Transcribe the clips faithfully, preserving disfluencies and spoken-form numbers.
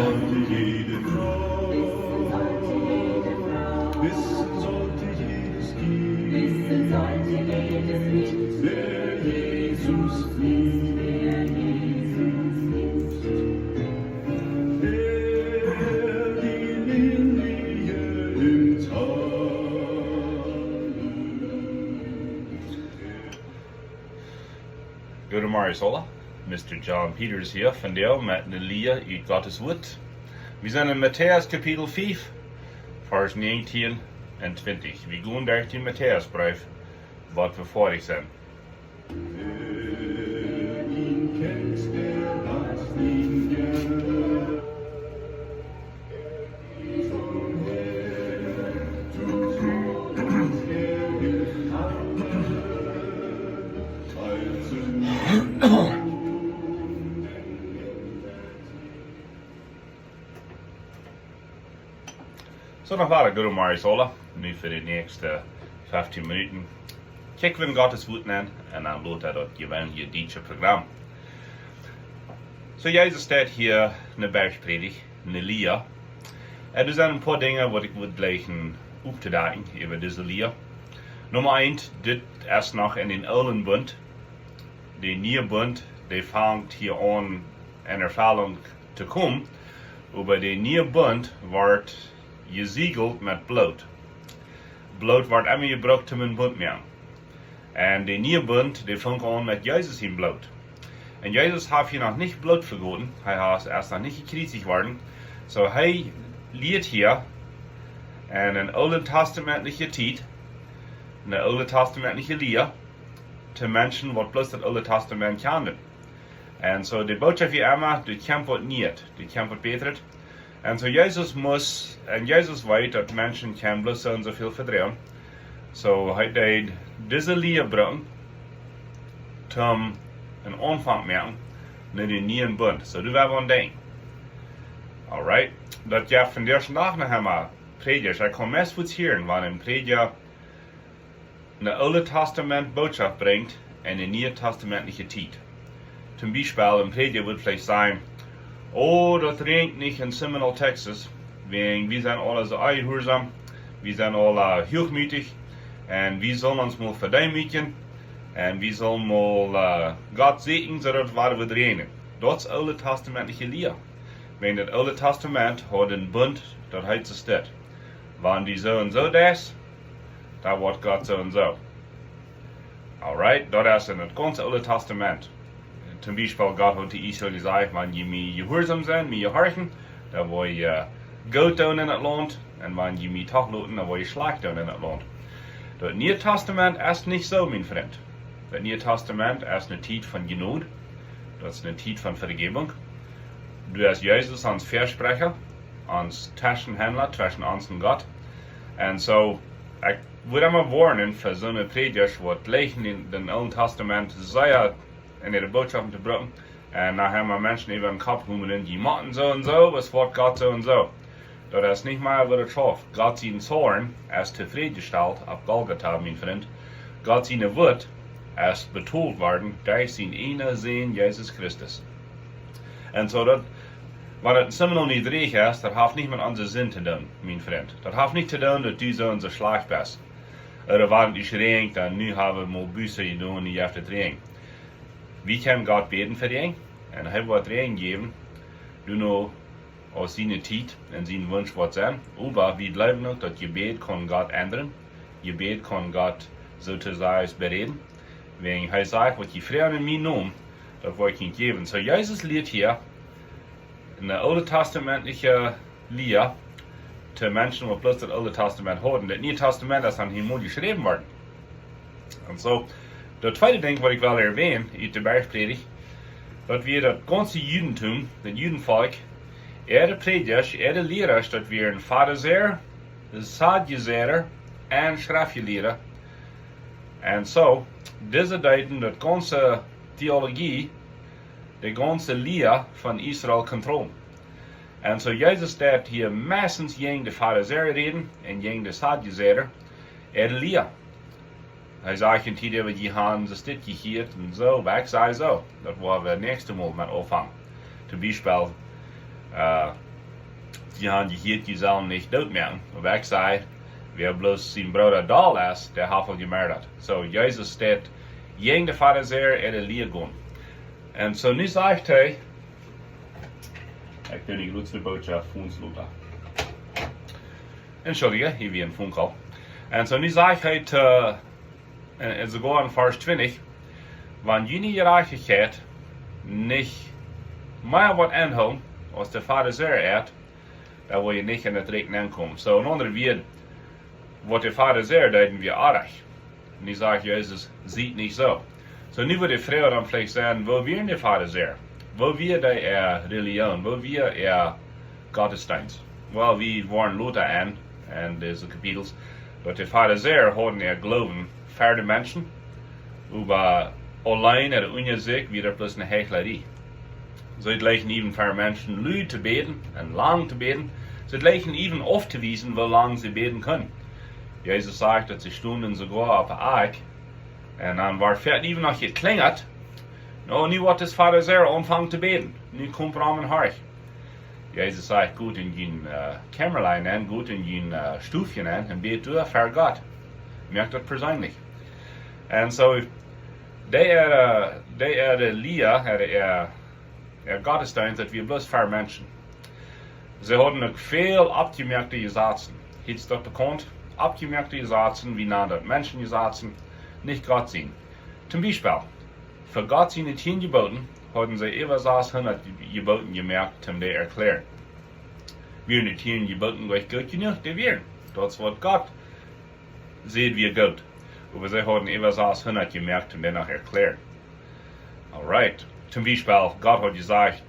Jede Frau, wissen sollte jedes Kind, wer Jesus ist, wer die Lilie im Tal. Goodemorjes aula. Mister John Peters hia, vondoag met ne Lia ut Gottes Wuat. Wie sent en Matäus Kapitel fief, Varsch näajentieen un twintich. Wie gonen derch dän Matäusbreef, waut wie foadich sent. Soo, noch wada goodemorjes aula. Nu fa de näakjste feftieen Minuten. Kjikj wie en Gottes Wuat aun un dan lot wie daut jeweenelje dietsche Program. Soo, Jesus steit hia en de Bergprädicht, en de Lia. Un doa sent een poa Dinja waut ekj wudd jleichen opptodakjen äwa dise Lia. Numma eent, dit es noch en dän oolen Bunt. De niee Bunt, dee fangt hia aun en Erfellunk to komen. Oba de niee Bunt woat jesiegelt met Bloot. Bloot woat emma jebrukt om een Bunt moaken. Un de niee Bunt, dee funk aun met Jesus sien Bloot. Un Jesus haft hia noch nich Bloot vegoten. Hee haft, es noch nich jekjriezicht worden. Soo, hee lieet hia en ne ooltestamentliche Tiet, ne ooltestamentliche Lia, to Menschen waut bloos daut Oole Testament kjanen. Un soo, de Bootschoft wia emma, doa kjemt waut Nieet, doa kjemt waut Bätret. Un soo, Jesus must, un Jesus weet daut Menschen kjennen bloos soo un soo väl vedroagen. Soo, hee deed dise Lia brucken, om een Aunfank moaken, no dän nieen Bunt. Soo, doa woa wie aun denkjen. Alright, daut jeft vondoag noch emma Prädjasch. Ekj kaun meist fuaz hieren, wan een Prädja ne Oole Testament Bootschoft brinjt en de niee testamentliche Tiet. Toom Biespel, een Prädja wudd veleicht sajen: "Oh, daut räajent nich en Seminole, Texas, wäajen wie sent aula soo onjehuarsaum, wie sent aula huachmootich, un wie sellen ons mol vedeemootjen, un wie sellen mol, äh, Gott sieekjen, soo daut et wada woat räajnen." Daut es ooltestamentliche Lia. Wäajen daut Oole Testament haud een Bunt, daut heet soo dit: "Wan du soo un soo deist, dan woat Gott soo un soo." Alright, daut es en daut gaunze Oole Testament. Toom Biespel, Gott haud to Israel jesajcht: "Wan jie mie jehuarsaum sent, mie jehorchen, dan woa jie goot doonen en daut Launt, un wan jie mie doch loten, dan woa jie schlajcht doonen en daut Launt." Daut Niee Testament es nich soo, mien Frint. Daut Niee Testament es ne Tiet von Jnod, daut es ne Tiet von Vegebunk. Doa es Jesus ons Väasprecha, ons Tweschenhendla tweschen ons un Gott. Un soo, ekj wudd emma woarnen fa soone Prädjasch, waut jleichen dän, dän Oolen Testament sea en äare Bootschoften to brucken. Un nohäa mau Menschen äwa dän Kopp humren: "Jie motten soo un soo, wiels woat Gott soo un soo." Daut es nich mea waut et schauft. Gott sien Zorn es tofrädjestalt opp Golgata, mien Frint. Gott siene Wut es betolt worden derch sienen eenen Sän, Jesus Christus. Un soo daut, wan et en Seminole nich dreajcht es, daut haft nich met onse Sind to doonen, mien Frint. Daut haft nich to doonen daut du soo un soo schlajcht best. Ooda wan et räajent, dan nu hab wie mol Buße jedonen, nu jeft et Räajen. Wie kjennen Gott bäden fa Räajen, un hee woat Räajen jäwen, doano aus siene Tiet un sien Wunsch woat sennen. Oba wie jleewen uk, daut Jebäd kaun Gott endren. Jebäd kaun Gott soo to sajen beräden. Wäajen hee sajcht: "Waut jie froagen en mienen Nomen, daut woa ekj junt jäwen." Soo, Jesus lieet hia ne ooltestamentliche Lia to Menschen, waut bloos daut Oole Testament hauden. Daut Niee Testament es dan hia mau jeschräwen worden. Un soo, daut tweede Dinkj, waut ekj well erwänen ut de Bergprädicht, daut wia daut gaunze Judentum, daut Judenvolkj, äare Prädjasch, äare Lierasch, daut wieren Farisäa, Sadduceea un Schreftjelieede. Un soo, dise deeden daut gaunze Theologie, de gaunze Lia von Israel kontrollen. Un soo, Jesus deed hia meistens jäajen de Farisäa räden un jäajen de Sadduceea äare Lia. Hee säd: "Jie haben dit jehieet un soo, oba ekj saj soo." Daut woa wie daut näakjste Mol met aunfangen. Toom Biespel, äh, Jie haben jehieet, jie sellen nich doot moaken. Oba ekj saj, wäa bloos sien Brooda doll es, dee haft aul jemoadat. So, Jesus steit jäajen de Farisäa äare Lia gonen. Un so nu sajcht hee, ekj doo de grootste Botschaft fa ons Lota. Entschuldicht, hia wia een phone call. Un so nu sajcht hee to, un, un soogoa en Varsch twintich, wan june Jerajchtichkjeit nich mea woat aunhoolen aus de Farisäa äa, dan woa jie nich en daut Rikj nenkomen. So, en aundre Wieed, waut de Farisäa deeden, wia oaj. Un nu sajcht Jesus, siet nich soo. So, nu woat de Froag dan veleicht sennen, woo wieren de Farisäa? Woo wia dee äa Relijoon? Woo wia äa Gottesdeenst? Well, wie woaren lota en, en dise Kapitels, daut de Farisäa hauden äa Gloowen ver de Menschen, oba auleen ooda unja sikj wia daut bloos eene Heichlerie. See jleechen äwen ver Menschen lud to bäden un lang to bäden. See jleechen äwen auftowiesen, woo lang see bäden kunnen. Jesus sajcht, daut see stunden soogoa opp de Akj. Un dan wort foaken äwen noch jeklinjat. No, nu woat de Farisäa aunfangen to bäden. Nu kjemt Rom un horcht. Jesus sajcht, got en jun, äh, Kamerlein en, got en jun, äh, Stofkje en un bät doa ver Gott. Moakt daut perseenlich. Un so, dee äare, dee äare Lia, äare, äa, äa Gottesdeenst, daut wia bloos ver Menschen. See hauden uk väl aufjemoakte Jesazen. Hia es daut bekaunt, aufjemoakte Jesazen, wie nanen daut Menschenjesazen, nich Gott siene. Toom Biespel, fa Gott siene tieen Jeboten hauden see äwa sashundat Jeboten jemoakt, om dee to erkjläaren. Wieren de tieen Jeboten nich goot jenuach? Dee wieren. Daut es waut Gott säd wia goot. Oba see hauden äwa sashundat jemoakt, om dee to erkjläaren. Alright. Toom Biespel, Gott haud jesajcht,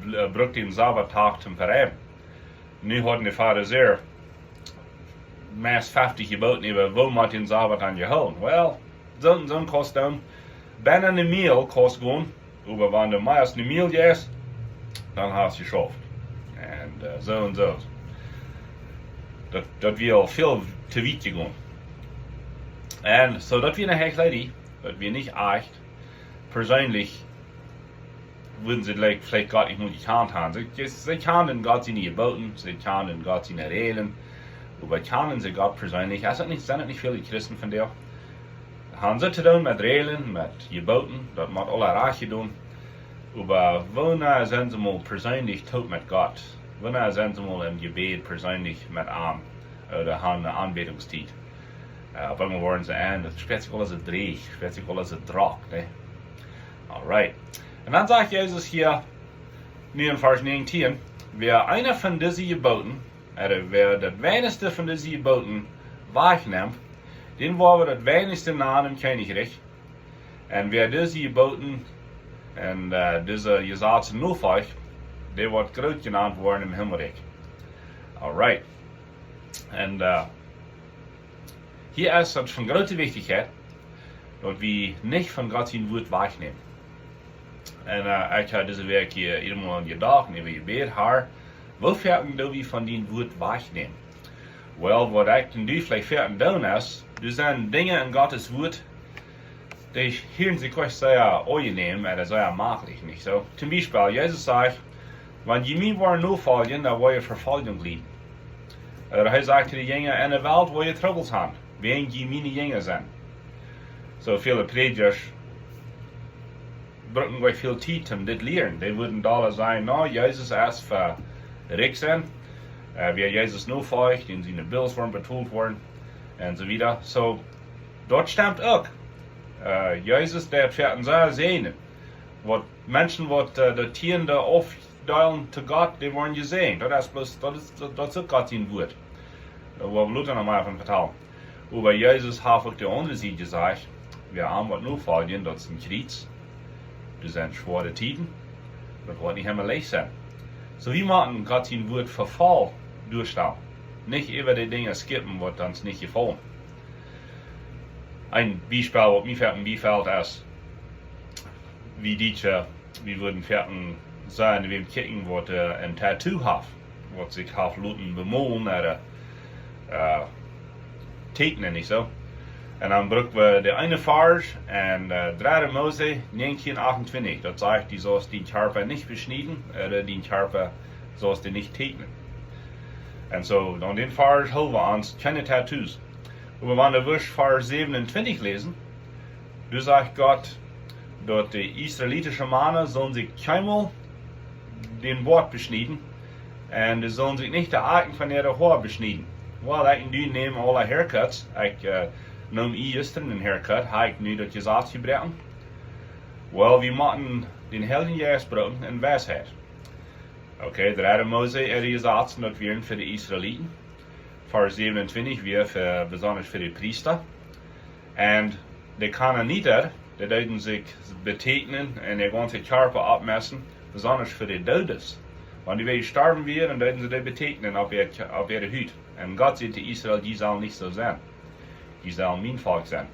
br-, bruck dän Sabbatdach toom Vereinen. Nu hauden de Farisäa meist feftich Jeboten äwa, woo mott dän Sabbat aunjehoolen. Well, soo un soo kaust doonen, bennen eene Miel kaust gonen, oba wan du mea aus eene Miel jeist, dan hast jeschauft. Un, äh, soo un soo. Daut, daut wia aul väl to wiet jegonen. Un so, daut wia eene Heichlerie, daut wia nich ieescht. Perseenlich wudden see veleicht, veleicht Gott nich mol jekjant haben. See, see, see kjanden Gott siene Jeboten, see kjanden Gott siene Räajlen. Oba kjanden see Gott perseenlich? Es daut nich, sent daut nich väle Christen vondoag? Haben see to doonen met Räajlen, met Jeboten, daut mott aules rajcht jedonen. Oba wanea sent see mol perseenlich toop met Gott? Wanea sent see mol em Jebäd perseenlich met am? Ooda haben eene Aunbädungstiet? Äh, opp eemol woaren see en, daut spieet sikj aules soo dreech, spieet sikj aules soo drock, nä? Alright. Un dan sajcht Jesus hia, nu en Varsch näajentieen, wäa eent von dise Jeboten, ooda wäa daut weinichste von dise Jeboten wajchnemt, dän woat daut weinichste nanen em Kjennichrikj. Un wäa dise Jeboten un, äh, dise Jesazen nofolcht, dee woat groot jenant woaren em Himmelrikj. Alright. Un, äh, hia es daut von groote Wichtichkjeit, daut wie nich von Gott sien Wuat wajchnämen. Un, äh, ekj hab dise Wäakj hia eemol aun jedocht, un äwa jebät, Herr, woo foaken doo wie von dien Wuat wajchnämen? Well, waut ekj un du veleicht foaken doonen es, doa sent Dinja en Gott sien Wuat, dee hieren sikj uk sea aunjenäm, ooda sea maklich, nich soo? Toom Biespel, Jesus sajcht, wan jie mie woaren nofoljen, dan woa jie Vefoljunk lieden. Ooda hee sajcht to de Jinja, en de Welt woa jie Trubbels haben, wäajen jie miene Jinja sent. So väle Prädjasch brucken nich väl Tiet om dit lieren. Dee wudden dolla sajen, no, Jesus es fa rikj sennen, äh, wäa Jesus nofolcht, dän siene bills woaren betolt woaren, un soo wieda. So, daut stemt uk. Äh, Jesus, dee haud foaken sea säajnen. Waut Menschen, waut, äh, de Tieende aufdeelen to Gott, dee woaren jesäajent. Daut es bloos, daut es, daut, daut es uk Gott sien Wuat. Doa woa wie lota noch mol von vetalen. Oba Jesus haft uk de aundre Sied jesajcht, wäa am woat nofoljen, daut es een Kjriez. Doa sent schwoare Tieden. Daut woat nich emma leicht sennen. So, wie motten Gott sien Wuat voll derchstalen. Nich äwa de Dinja skippen, waut ons nich jefaulen. Een Biespel, waut mie foaken biefelt, es, wie Dietsche, wie wudden foaken seenen, wäm kjikjen, waut, äh, een Tattoo haft, waut sikj haft loten bemolen, ooda, äh, teekjnen, nich soo? Un dan bruck wie de eene Varsch en, äh, dredde Mose näajentieen achtuntwintich. Daut sajcht, du saust dien Kjarpa nich beschnieden, ooda dien Kjarpa saust du nich teekjnen. Un soo, dan dän Varsch hoolen wie ons, kjeene Tattoos. Oba wan wie Varsch säwen un twintich läsen, doa sajcht Gott, daut de israelitische Mana sullen sikj kjeenmol dän Boat beschnieden un dee sullen sikj nich de Akjen von äare Hoa beschnieden. Well, ekj un du nämen aule Haircuts. Ekj, äh, neem jistren een Haircut, hab ekj nu daut Jesaz jebroaken? Well, wie motten dän Heiljen Jeist brucken en Weisheit. Okay, dredde Mose äare Jesazen, daut wieren fa de Israeliten. Varsch säwen un twintich wia fa, besonda fa de Priesta. Un de Kanaaniter, dee deeden sikj betäkjnen un äa gaunza Kjarpa aufmessen, besonda fa de Doodes. Wan dee wada jestorwen wieren, dan deeden see dee betäkjnen opp äa, opp äare Hut. Un Gott säd to Israel, dee sellen nich soo sennen. Dee sellen mien Volkj sennen.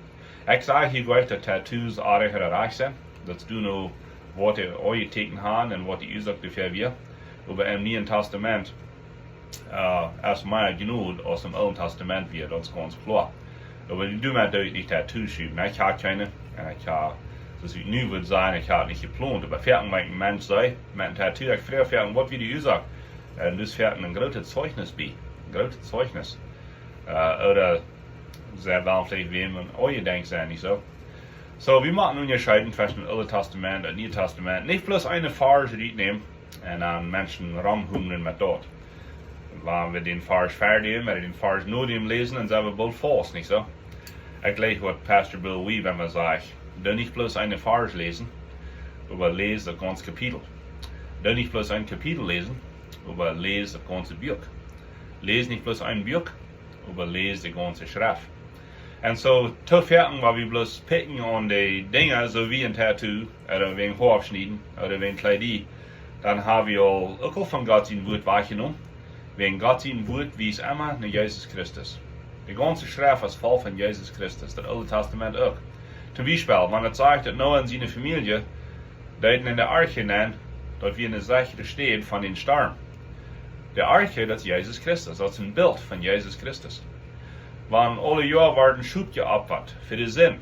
Ekj saj hia nich, daut Tattoos oajch ooda rajcht sent. Daut es nu waut dee aunjeteekjent haben un waut de Uasoak doafäa wia. Oba em Nieen Tastament, äh, es mea Jnod aus em Oolen Tastament wia, daut es gaunz kloa. Oba dee doonen daut nich Tattoos schuwen. Ekj hab kjeene, un ekj hab, soo aus ekj nu wudd sajen, ekj hab nich jeplont. Oba foaken, wan een Mensch sajcht, met een Tattoo, ekj froag foaken, waut wia de Uasoak? Un doa es foaken een grootet Zeichnis bie. Een grootet Zeichnis. Äh, ooda see wellen veleicht wäm een Oajedenkj sennen, nich soo? Soo, wie motten unjascheeden tweschen daut Oole Tastament un daut Niee Tastament. Nich bloos een Varsch rutnämen un dan Menschen romhumlen met daut. Wan wie dän Varsch ver däm, wan wie dän Varsch no däm läsen, dan sent wie boolt faust, nich soo? Ekj jleich waut Pastor Bill Wiebe emma sajcht: Doo nich bloos een Varsch läsen, oba läs daut gaunze Kapitel. Doo nich bloos een Kapitel läsen, oba läs daut gaunze Buak. Läs nich bloos een Buak, oba läs de gaunze Schreft. Un soo, too foaken, wan wie bloos pikjen aun de Dinja, soo aus een Tattoo, ooda wäajen Hoa schnieden, ooda wäajen Kjleeda, dan hab wie aul uk aul von Gott sien Wuat wajchjenomen. Wäajen Gott sien Wuat wiest emma no Jesus Christus. De gaunze Schreft es voll von Jesus Christus, daut Oole Tastament uk. Toom Biespel, wan et sajcht, daut Noah un siene Famielje deeden en de Arche nenn, daut wia eene sechre Städ von dän Storm. De Arche, daut es Jesus Christus, daut es een Bilt von Jesus Christus. Wan aule Joa worden Schop jeopfat fa de Sind,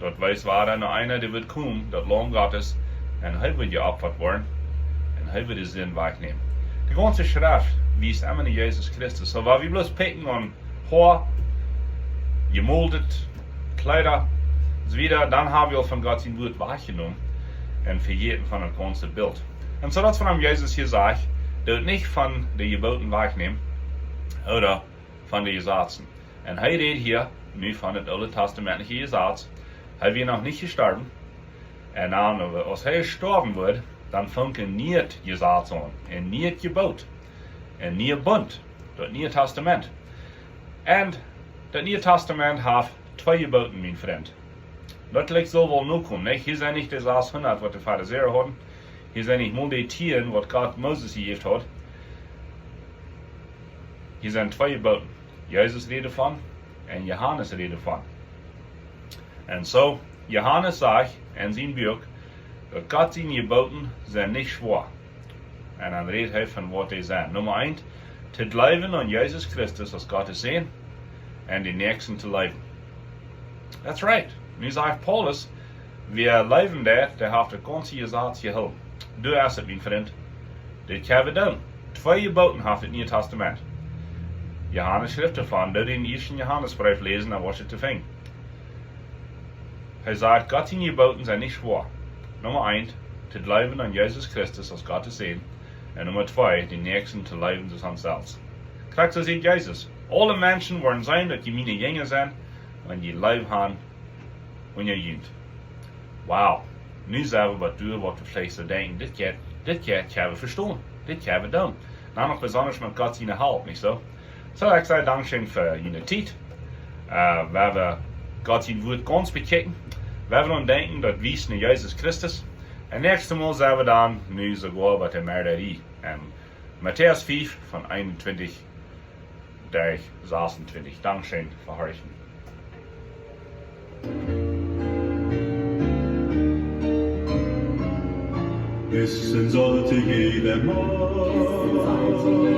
daut wees, wia doa noch eena, dee wudd komen, daut Laum Gottes, un hee wudd jeopfat woaren, un hee wudd de Sind wajchnämen. De gaunze Schreft wiest emma no Jesus Christus. Soo, wan wie bloos pikjen aun Hoa, jemoldet, Kjleeda, un soo wieda, dan hab wie aul von Gott sien Wuat wajchjenomen un vejäten von daut gaunze Bilt. Un soo daut von am Jesus hia sajcht, doot nich von de Jeboten wajchnämen, ooda von de Jesazen. Un hee rät hia nu von daut Oole Testamentliche Jesaz. Hee wia noch nich jestorwen. Un dan, aus hee jestorwen wia, dan funk een nieet Jesaz aun, een nieet Jebot, een niea Bunt, daut Niee Tastament. Un daut Niee Tastament haft twee Jeboten, mien Frint. Daut lijkjt soo woll nokomen, nich? Hia sent nich de sashundat, waut de Farisäa hauden. Hia sent nich mol de tieen, waut Gott Moses jejäft haud. Hia sent twee Jeboten. Jesus rät doavon un Johanes rät doavon. Un soo, Johanes sajcht en sien Buak, daut Gott siene Jeboten sent nich schwoa. Un dan rät hee von waut dee sent. Numma eent, to jleewen aun Jesus Christus aus Gott sien Sän un dän Näakjsten to leewen. That's right. Nu sajcht Paulus, wäa leewen deit, dee haft daut gaunze Jesaz jehoolen. Du hast et, mien Frint. Dit kjenn wie doonen. Twee Jeboten haft daut Niee Tastament. Johanes schrift doavon, doo dän ieeschten Johanesbreef läsen, dan woascht du et finjen. Hee sajcht, Gott siene Jeboten sent nich schwoa. Numma eent, to jleewen aun Jesus Christus aus Gott sien Sän. Un Numma twee, dän Näakjsten to leewen soo aus ons selfst. Krakjt soo sajcht Jesus: Aule Menschen woaren seenen, daut jie miene Jinja sent, wan jie Leew haben unja junt. Wow. Nu sent wie bie daut, waut wie veleicht soo denkjen, dit jeit, dit jeit, kjenn wie vestonen. Dit kjenn wie doonen. Dan noch besonda met Gott siene Help, nich soo? Soo, ekj saj dankscheen fa june Tiet. Äh, wie woaren Gott sien Wuat gaunz bekjikjen. Wie woaren denkjen, daut wiest no Jesus Christus. Un näakjstet Mol sent wie dan nu soogoa bie de Moakerie. Un Matäus fief von eenuntwintich bat sasuntwintich. Dankscheen fa horchen. Wissen sollte jeder Mann,